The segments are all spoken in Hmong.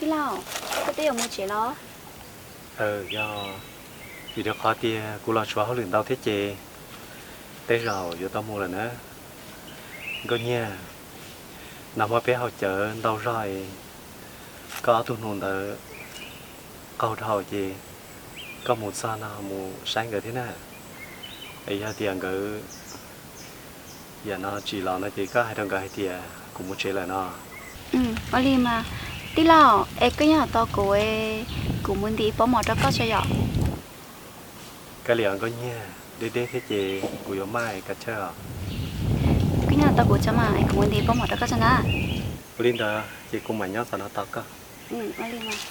Tij laug, koj twb yuav mus tsev los? Yog, vim rau qhov tias kuv los tshuav hauj lwm ntau thiab ces tej zaum yuav tau mus lawm na. Nkauj Nyiag, nag hmo peb haus cawv ntau zog es koj ob tug hluas ntawd qaug dhau ces koj mus txog no mus saib nkawd thiab na. Es yog tias nkawd yam no tsis los no ces koj hais rau nkawd hais tias kuv mus tsev lawm no. Ua li mas, tij laug, es koj nyob tos kuv, kuv mus ntim pob mov rau koj tso yom. Koj li os Nkauj Nyiag, deb deb thiab ces kuv yuav maj kav chawj os. Koj nyob tos kuv tso mas, kuv mus ntim pob mov rau koj tso na. Ua li ntawd ces kuv mam nyob tom no tos koj. Ua li mas.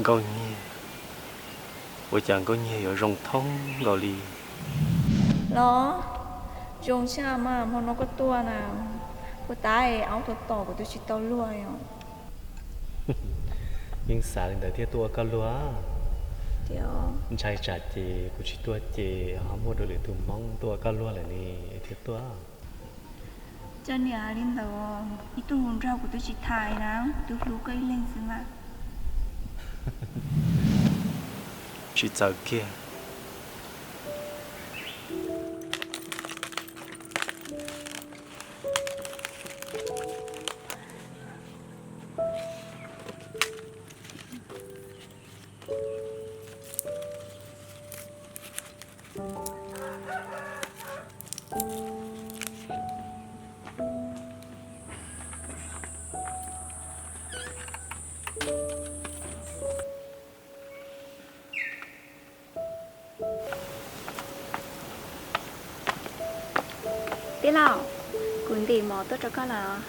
Nkauj Nyiag, ua cas Nkauj Nyiag yuav zoo thoob nkaus li? Los, zoo tshaj mas hmo no koj tuaj na, puas tab aub tom tom kuv twb tsis tau luag os. Yeej xav li ntawd thiaj tuaj ua koj luag. Ntshai tsam ces kuv tsis tuaj ces ho muaj dua lwm tus hmoob tuaj ua koj luag lawm ne thiaj tuaj. Cov niam hais li ntawd, ib tug hluas nraug kuv twb tsis tham na, kuv twb hlub koj ib leeg xwb mas. Tsis txawv kiag. Tij laug, kuv ntim mov tuaj rau koj lawm.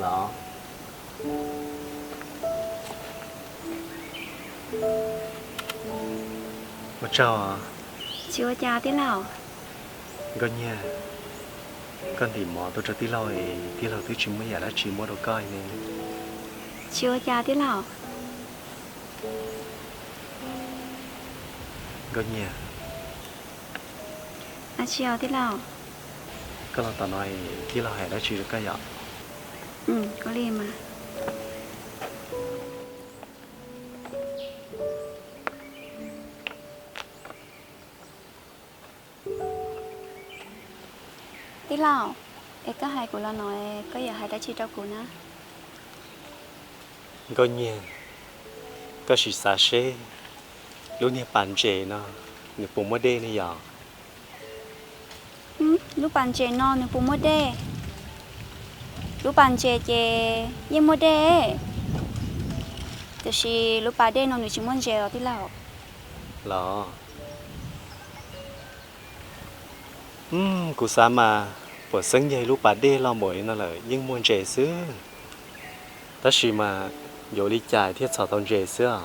Los, ua tsaug. Tsis ua cas tij laug. Nkauj Nyiag, koj ntim mov tuaj rau tij laug es tij laug twb tsis muaj yam dab tsi muab rau koj ne. Tsis ua cas tij laug. Nkauj Nyiag. Tsis ua tij laug. Koj los tom no tij laug hais dab tsi rau koj yom? Ua li mas. Tij laug, es koj hais kuv los no, koj yuav hais dab tsi rau kuv na? Nkauj Nyiag, koj sim xav seb lub niag pas ntses no nws puas muaj dej ne yom? Lub pas ntses no nws puas muaj dej? Lub pas ntses ces yeej muaj dej, tiam sis lub pas dej no nws tsis muaj ntses los tij laug. Los, kuv xav mas puas xeeb yog ib lub pas dej loj npaum li no lawm yeej muaj ntses xwb, tab sis mas yuav ua li cas thiaj txhom tau ntses xwb os?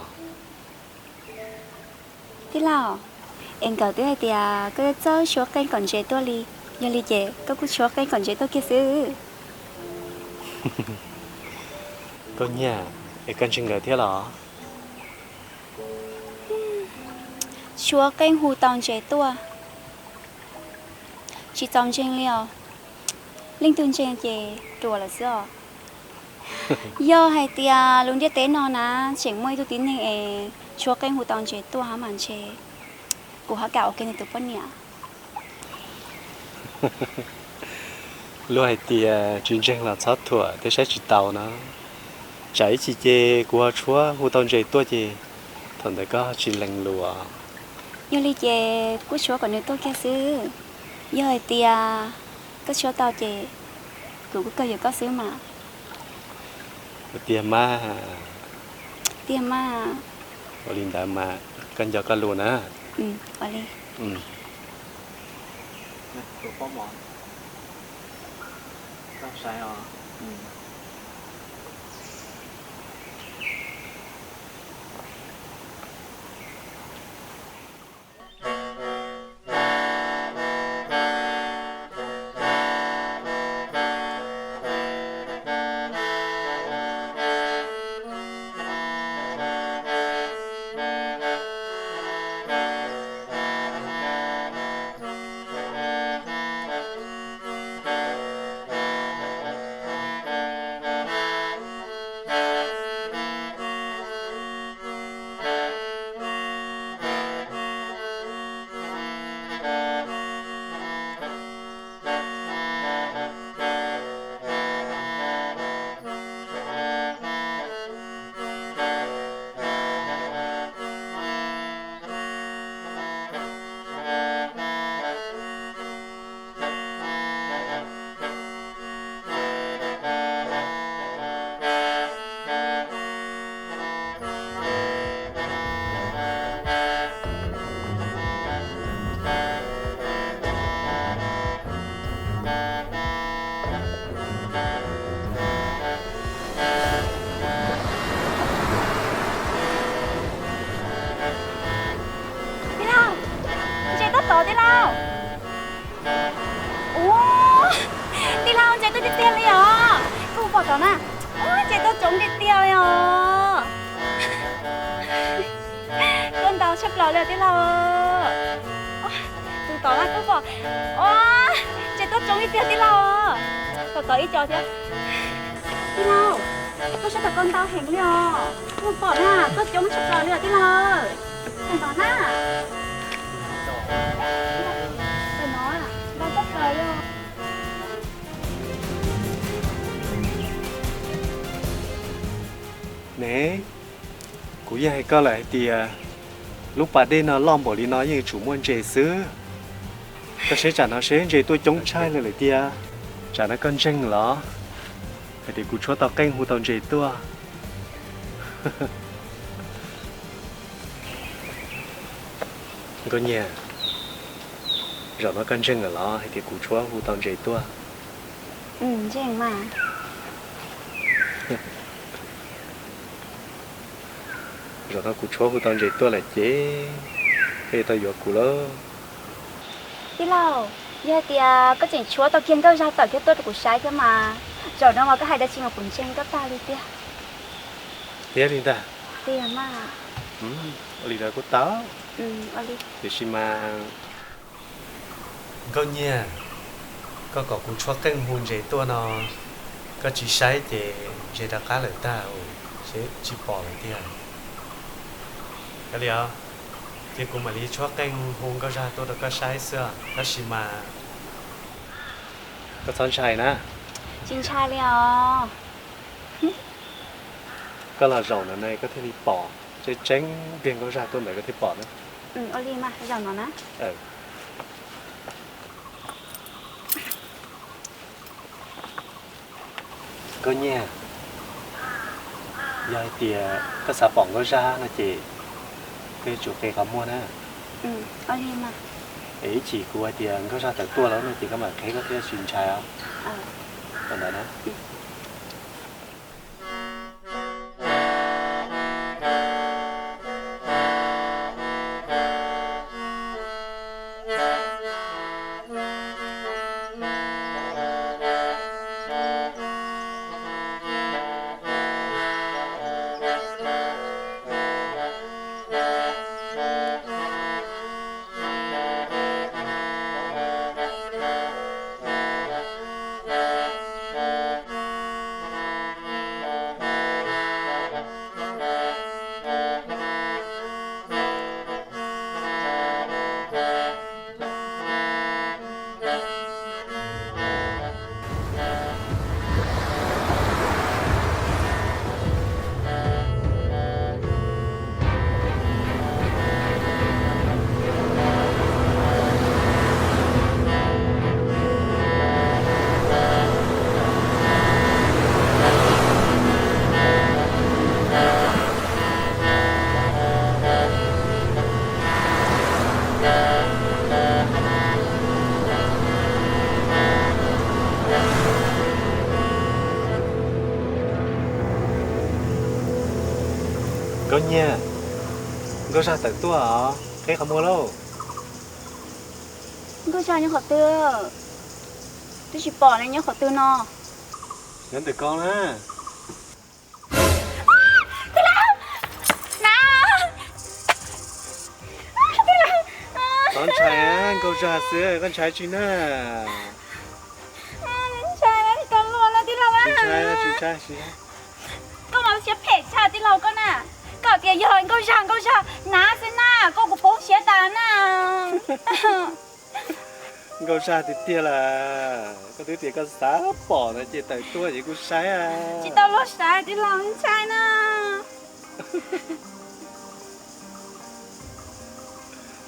Tij laug, es nkawd twb hais tias koj txawj tshuab qeej kom ntses tuaj li, yog li ces koj kuj tshuab qeej kom ntses tuaj kiag xwb. Nkauj Nyiag, es koj ntseeg nkawd thiab los? Tshuab qeej hu tau ntses tuaj, tsis txaus ntseeg li os. Leej twg ntseeg ces ruam lawm xwb os. Yog hais tias lub ntiaj teb no na tseem muaj ib tug tib neeg es tshuab qeej hu tau ntses tuaj hab mas ntshe kuv ho kam ua kiag nws tus poj niam. Luag hais tias tsis ntseeg los txhob thuam thiab saib tsis taus no. Tsam ib chim ces kuv ho tshuab hu tau ntses tuaj ces thaum ntawd koj tsis lees lus. Yog li ces kuj tshuab kom nws tuaj kiag xwb. Yog hais tias koj tshuab tau ces kuv kuj kawg yuav koj xwb mas. Tiag mas. Tiag mas. Ua li ntawd mas Koj nco koj lus na. Tij laug, ntses tuaj tod tij laug. Ua, tij laug, ntses tuaj tiag tiag li os. Koj pom tod na. Ua, ntses tuaj coob tiag tiag li os. Tuaj ntau tshaj plaws li tij laug. Tus tod na koj pom. Ua, ntses tuaj coob tiag tiag tij laug. Tom tod ib co thiab. Tij laug, koj saib tom koj ntau heev li os. Koj pom na, tuaj coob tshaj plaws li os tij laug. Tom no na. Tom no, ntau tshaj plaws li os. Ne, kuv yeej hais koj lawm hais tias lub pas dej no loj npaum li no yeej yuav tsum muaj ntses xwb. Koj saib tsam no seb ntses tuaj coob tshaj li lawm tiag. Tsam no koj ntseeg los hais tias kuv tshuab tau qeej hu tau ntses tuaj? Nkauj Nyiag, zaum no koj ntseeg lawm los hais tias kuv tshuab hu tau ntses tuaj? Ntseeg mas. Zaum no kuv tshuab hu tau ntses tuaj lawm ces koj yuav tau yuav kuv lauj. Tij laug, yog hais tias koj tseem tshuab tau kiag nkauj zag tawm kiag tuaj rau kuv saib thiab mas, zaum no mas koj hais dab tsi mas kuv ntseeg koj tag li tiag. Thiab li ntag. Tiag mas. Ua li ntawd kuj tau. Tiam sis mas Nkauj Nyiag, koj kom kuv tshuab qeej hu ntses tuaj no, koj tsis saib ces ntses rov qab lawm tag, seb tsis pom lawm tiag. Kav liam, ces kuv mam li tshuab qeej hu nkauj zag tuaj rau koj saib xwb, tab sis mas koj txhob ntshai na. Tsis ntshai li os. Koj los zaum ntawm no koj thiaj li pom, tseeb tseeb tiag nkauj zag tuaj ntawd koj thiaj pom na. Ua li mas zaum no na. Nkauj Nyiag, yog hais tias koj xav pom nkauj zag no ces koj yuav tsum qe qhov muag na. Es ib chim kuv hais tias nkauj zag tawm tuaj lawm no ces koj mam qheb koj thiaj tsis ntshai os. Ntawd na. Nkauj Nyiag, Nkauj Zaj tawm tuaj os, qhib qhov muag lauj. Nkauj Zaj nyob qhov twg? Twb tsis pom ne, nyob qhov twg no? Nyob ntawm ko na. Tij laug, na, tij laug, txhob ntshai, Nkauj Zaj xwb, koj ntshai tsi na? Ntshai tsis tau luag na tij laug. Tsis ntshai, tsis ntshai, tsis ntshai. Koj mas siab phem tshaj tij laug koj na. Koj tias yog Nkauj Zaj, Nkauj Zaj, na xwb na, koj kuv poob siab tas na. Nkauj Zaj tiag tiag lawm, koj twb tias koj xav pom no ces tawm tuaj ces kuv saib. Tsis tau luag saib tij laug, ntshai na.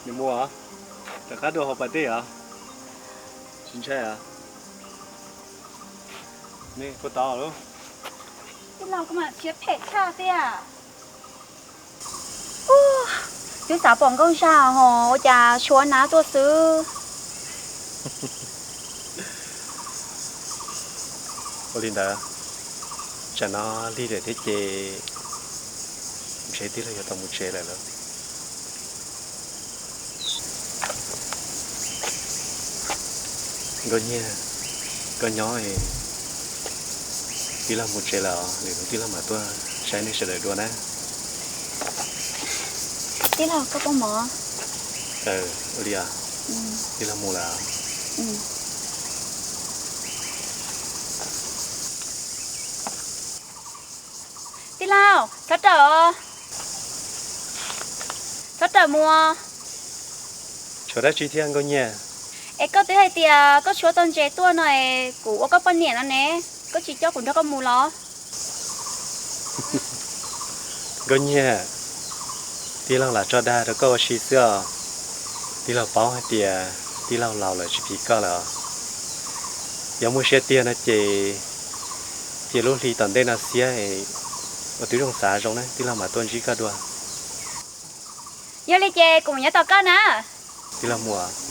Nws mus, rov qab dua hauv pas dej os. Tsis ntshai os. Puas tau lawm? Tij laug koj mas siab phem tshaj tiag. Twb xav pom Nkauj Zaj ho ua cas tshuav na tuaj xwb. Ua li ntawd, tsam no lig lawm thiab ces ntshe tij laug yuav tau mus tsev lawm lauj. Nkauj Nyiag, koj nyob, tij laug mus tsev lawm, lwm hnub tij laug mam tuaj saib nej sawv daws dua na. Tij laug, koj poob mov. Ua li, tij laug mus lawm. Tij laug, txhob rawm, txhob rawm mus. Tshuav dab tsi thiab Nkauj Nyiag? Es koj twb hais tias koj tshuav txoj ntses tuaj no es kuv ua koj poj niam no ne, koj tsis coj kuv nrog koj mus los? Nkauj Nyiag, tij laug lam tso dag rau koj ua si xwb os. Tij laug paub hais tias tij laug laus lawm tsis phim koj lawm os. Yog muaj siab tiag no ces cia lub hli tom ntej no xiab es ua tib zoo xav zoo na tij laug mam tuaj ntsib koj dua. Yog li ces kuv mus nyob tos koj na. Tij laug mus.